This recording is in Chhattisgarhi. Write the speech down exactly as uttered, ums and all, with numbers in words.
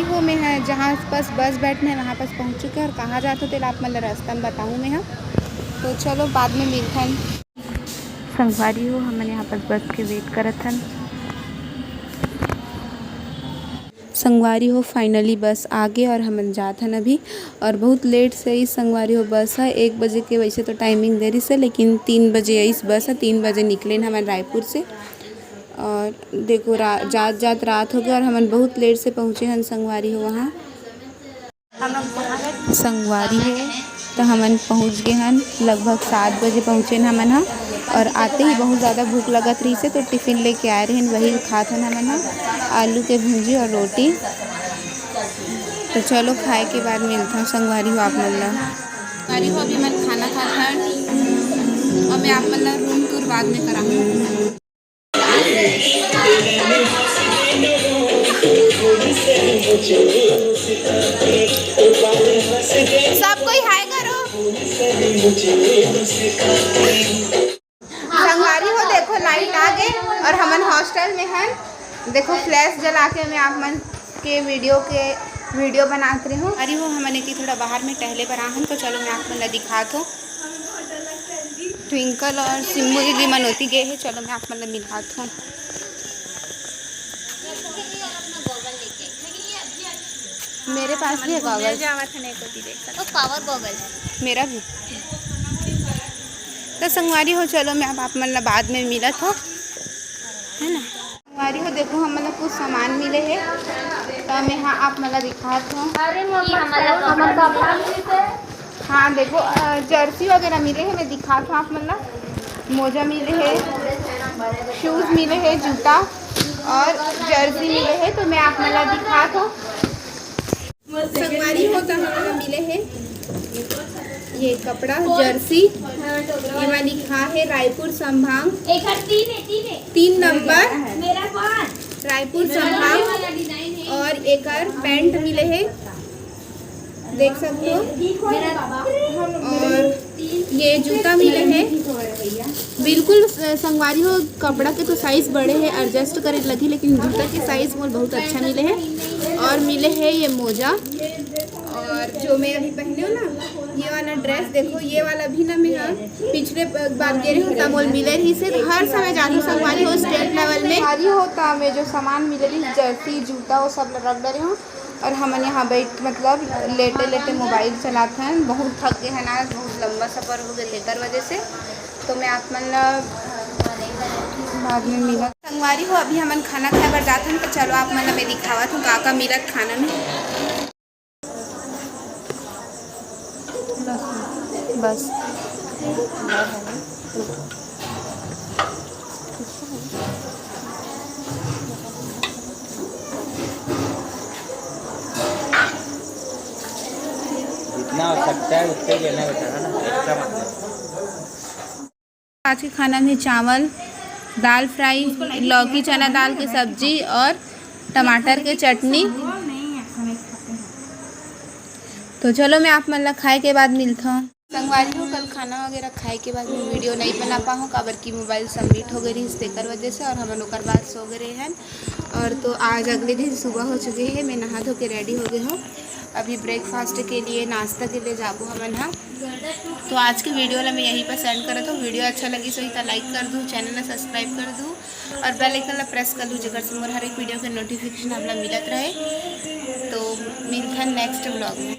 हो, मैं ह जहाँ पास बस बैठना है, वहाँ पास पहुँच चुके हैं और कहाँ जात हो, तेला आप मन ल रास्ता में बताहूँ मैं ह। तो चलो, बाद में मिलथन। संगवारी हो, हमन यहाँ पास बस के वेट करत हन। संगवारी हो, फाइनली बस आ गे और हमन जात हन अभी। और बहुत लेट से इस संगवारी हो बस है, एक बजे के वैसे तो टाइमिंग दे रही से, लेकिन तीन बजे इस बस है, तीन बजे निकले हमन रायपुर से। और देखो, रा-, जात जात रात हो गया और हमन बहुत लेट से पहुँचे हन संगवारी हो वहाँ। संगवारी हो, तो हमन पहुँच गए हन, लगभग सात बजे पहुँचे हन हमन ह। और आते ही बहुत ज़्यादा भूख लगत रही से, तो टिफिन लेके आए रहन, वही खात हन हमन ह, आलू के भुंजी और रोटी। तो चलो, खाए के बाद मिलता हूँ संगवारी हो आप मन ला। संगवारी हो, अभी मैं खाना खात हन और मैं आप मन ला रूम टूर बाद में कराहूँ। सब कोई हाय करो। संगवारी हो, देखो, लाइट आ गे और हमन हॉस्टल में हन। देखो, फ्लैश जला के मैं आप मन के वीडियो के वीडियो बनात रही हूँ। अरे हो, हमन एती थोड़ा बाहर में टहले बर आहन, तो चलो मैं आप मन ला दिखात हूँ। ट्विंकल और सिम्बू दीदी मन ओती गए हैं, चलो मैं आप मन ला मिलात हूँ। मेरे पास भी है गॉगल्स। जावत है, नहीं को भी देख सकते। Power goggles. मेरा भी। तो संगवारी हो, चलो मैं अब आप मन ला बाद में मिलत हूँ, है ना। संगवारी हो, देखो, हमन ला कुछ सामान मिले हे, तो मैं हाँ आप मन ला दिखात हूँ। अरे, हमर का हाँ, देखो, अ, जर्सी वगैरह मिले हे, मैं दिखात हूँ आप मन ला। मोजा मिले हे, शूज मिले हे, जूता और जर्सी मिले हे, तो मैं आप मन ला दिखात हूँ। संगवारी हो, तो हमन ला मिले हे ये कपड़ा, जर्सी, एमा लिखा हे रायपुर संभाग एक हर तीन है, तीन है। तीन नंबर, मेरा पाँच। रायपुर संभाग। और एकर पैंट मिले हे, देख सकते हो। और ये जूता मिले हे, बिल्कुल स-, संगवारी हो, कपड़ा के तो साइज बड़े हे, एडजस्ट करे लगही, लेकिन जूता के साइज मोर बहुत अच्छा मिले हे। और मिले हे ये मोजा, और जो मैं अभी पहने हूँ ना, ये वाला ड्रेस देखो, ये वाला भी ना मैं हाँ पिछले ब-, बार गे रही हूँ, तब मोल मिले रही से, तो हर समय जाती हूँ संगवारी हो स्टेट लेवल में। संगवारी हो, तो मैं जो सामान मिले रही, जर्सी, जूता, वो सब रख डरे हूँ। और हमन यहाँ बैठ, मतलब, लेटे लेटे मोबाइल चलात हन। बहुत थक गए हन आज, बहुत लंबा सफर हो गया तेकर वजह से। तो मैं आप मन ला बाद में मिलत। संगवारी हो, अभी हमन खाना खाए बर जात हन, तो चलो आप मन ला मैं दिखावत हूँ का का मिलत खाना में। बस। जितना हो सकता है उतने लेना बेटा, है ना, एक्स्ट्रा मत लेना। आज के खाना में चावल, दाल फ्राई, लौकी चना दाल के सब्जी और टमाटर के चटनी। तो चलो, मैं आप मन ला खाए के बाद मिलत हूँ। संगवारी हो, कल खाना वगैरह खाए के बाद मैं वीडियो नहीं बना पाहूँ, काबर कि मोबाइल सबमिट हो गई रहिस, तेकर वजह से, और हमन ओकर बाद सो गए रहे हैं। और तो आज अगले दिन सुबह हो चुके हैं, मैं नहा धो के रेडी हो गई हूँ। अभी ब्रेकफास्ट के लिए, नाश्ता के लिए जाबो हमन हा। तो आज के वीडियो ला मैं यहीं पर एंड करत हूँ। वीडियो अच्छा लगी सही तो लाइक कर दू, चैनल ला सब्सक्राइब कर दू और बेल आइकन ला प्रेस कर दू, जेकर से मोर हर एक वीडियो के नोटिफिकेशन आप ला मिलत रहे। तो मिलते हैं नेक्स्ट व्लॉग में।